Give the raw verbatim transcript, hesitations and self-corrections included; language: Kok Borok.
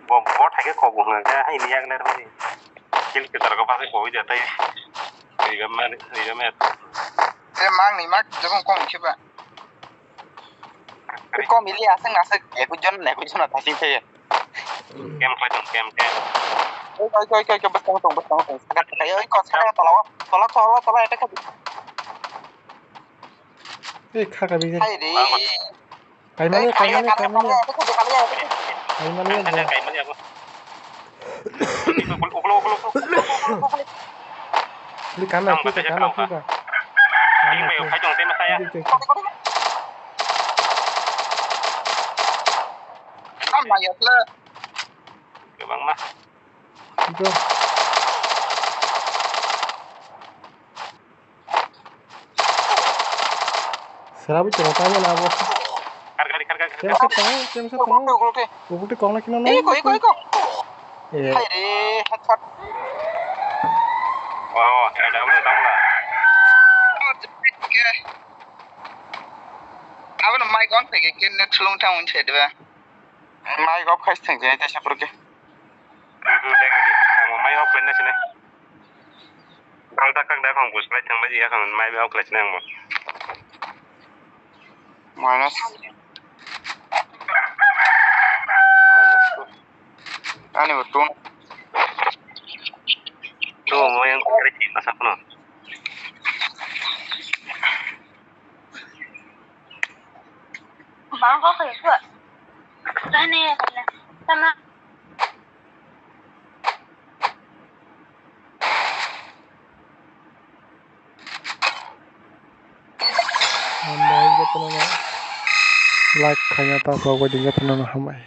Bo, bo thaike kok bo hwnka khe, hai ni yak ler bai. Kill kitar ko basi kok ida tai. Riga ma, riga ma. Te mang ni mak, jabon kom khiba. Kom ili aseng aseng, ekoi jon, ekoi jon thasing thaya. Kem khlai tong, kem, kem. Oi, oi, oi, oi, oi, bwskang tong, bwskang tong. Sakha, sakha, oi, ko, sakha, tola, tola, tola, tola, attack khabi. Ei, kha khabi. Hai re. Kaimani, kaimani, kaimani. Kaimani, kaimani, kaimani, kaimani, abo. Uklo, uklo, uklo, uklo, uklo, uklo, uklo. Ini kamera, Ang kita baca kamera, siapa? Kita. Ini kamera, mayo, siapa? Kaitong, tema saya. Oke, oke, oke. Sama ya, le. Kebang mah. Itu. Serabi tengah tanya lah, bos. Kar, kar, kar, kar, kar. Tem sa tong, tem sa tong. Oke, oke, oke. Oke, kong lagi nono. Iko, iko, iko. Iya. Hai re, headshot. Wah, wah, ada apa nih, tahu lah? Oke. Apa nama ikon? Kayak gini, tulung tahu saya dua. Mic off khai se thang jai, taisa phuru khe. Mhm, dek di. Ang mic off khai na sini. Bang tak tak dak ang bus khai thang bai ya, ang mic off khai sini ang mo. Minus. Ani bo tu. Tu mo yang khai sini masa kono. Bang kok kaya gua. Tane kaya sama. Hambai jotono no like khaina ta vlog bai di jotono no hambai.